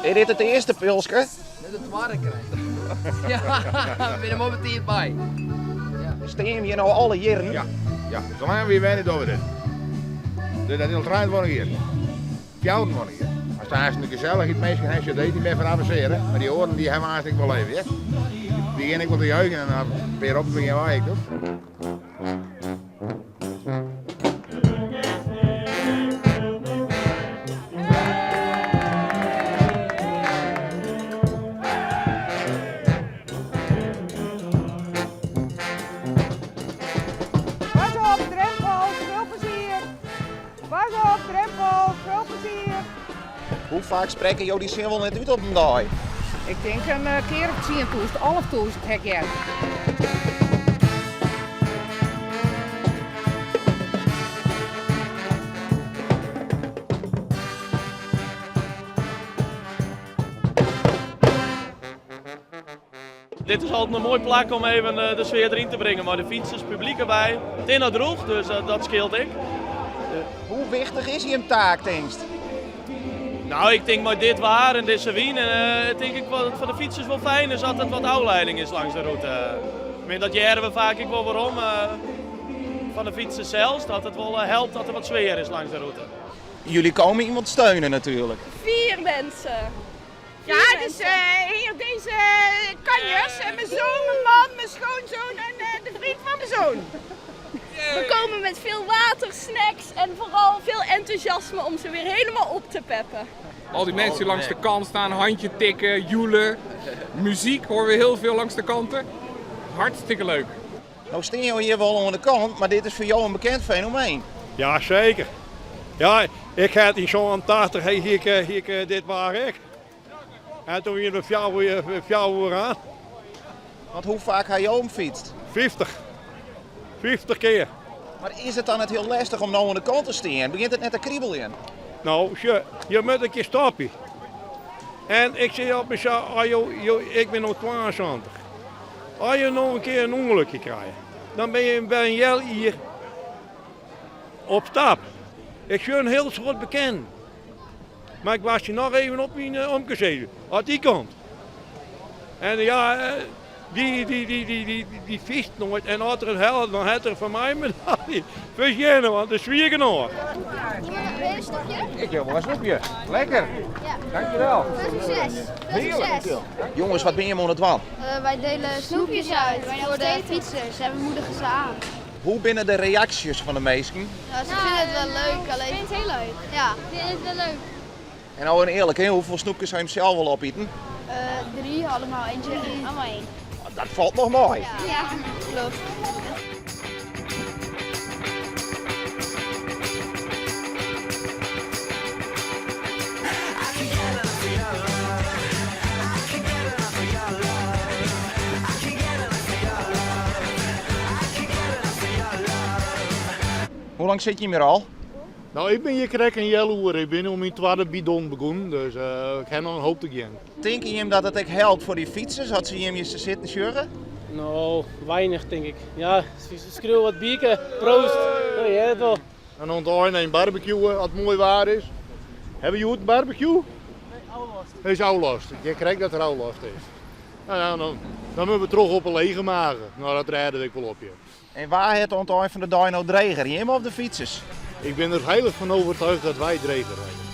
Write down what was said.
Is dit it earste pilske? Net de twadde krekt. Ja, we binne der moai betiid by. Stean jim hjir no alle jierren? Ja, ja. Salang't wy wenje dogge we dit. Dus dat is al 23 jier. 24 jier. As aanst de gesellichheid minsken ha, sjoch dy bin fan avensearre, mar dy oaren dy hawwe aanst ek wol even, hear. Dy gean ek wol te juichen en dan in pear op te gean wei ek, toch? Pas op, drempels, veel plezier. Pas op, drempels, veel plezier. Hoe faak sprekke jo dy sin wol net út op in dei? Ik tink in kear of 10.000, 11.000 ha ik heard. Dit is altyd in moai plak om even de sfear deryn te bringen mei de fytsers, publyk derby. It is noch drûch, dus dat skeelt ek. Hoe wichtich is jim taak, tinkst? Nou, ik tink mei dit waar en dizze wyn, tink ik dat it foar de fytsers wol fijn is as it wat ôflieding is langs de rûte. Ik meen, dat hearre we faak ek wol werom fan de fytsers sels, dat it wol helpt dat der wat sfear is langs de rûte. Jullie komen iemand steunen natuurlijk. Vier mensen. Ja, dus hier deze kanjers en mijn zoon, mijn man, mijn schoonzoon en de vriend van mijn zoon. We komen met veel water, snacks en vooral veel enthousiasme om ze weer helemaal op te peppen. Al die mensen die langs de kant staan, handje tikken, joelen. Muziek horen we heel veel langs de kanten. Hartstikke leuk. No stean jo hjir wol oan de kant, mar dit is foar jo in bekend fenomeen. Ja, seker. Ja, ik ha it yn 87 hie ik, hie ik dit waar ek. En toen wiene we fjouwer oer aan. Want hoe faak ha jo him fytst? 50. 50 kear. Mar is it dan net hiel lestich om no oan de kant te stean? Begjint it net te kribeljen? No, sjoch, je moatte in kear stopje. En ik sis op mysels, as jo, jo, ik bin no 72. As je no in kear in ûngelukje krije, dan binne je wer in healjier op stap. Ik sjoch in hiel soad bekenden. Mar ik wachtsje noch even op myn omke as dy komt. En ja, dy, dy, dy, dy, dy, dy fytst noait. En as er it hellet, dan hat er fan my in medalje fertsjinne, want it is swier genôch. Wil je een snoepje? Ik wil wol in snoepje. Lekker. Ja. Dankjewel. Veel succes. Veel succes. Jongens, wat binne jim oan it dwaan? Wy dele snoepjes uit foar de fytsers en we moedige se oan. Hoe binne de reaksjes fan de minsken? Nou, se fine it wol leuk. Alleen... Ze fine it hiel leuk. Ja. Ze fine it wol leuk. En no en earlik, hè, hoefolle snoepkes ha jim sels wol opiten? Drie, allemaal eentje. Allemaal één. Dat falt noch mei. Ja, klopt. Hoe lang sit jim hjir al? No, ik bin hjir krekt in healoere. Ik bin oan myn twadde bidon begûn, dus ik ha noch in hoop te gean. Tinke jim dat it ek helpt foar dy fytsers as se jim hjir sa sitten sjogge? No, weinich tink ik. Ja, se skriuwe wat bierke, proost. No, je heart it wol. En oan it ein in barbecue as it moai waar is. Hawwe we hjoed in barbecue? Nee, ôflast. It is ôflast. Ik hear krekt dat der ôflast is. No ja, dan, dan moatte we troch op 'e lege mage. No, dat rêde we ek wol op, ja. En wa hat oan it ein fan de dei no dreger, jim of de fytsers? Ik bin der heilich fan overtuigd dat wy dreger hawwe.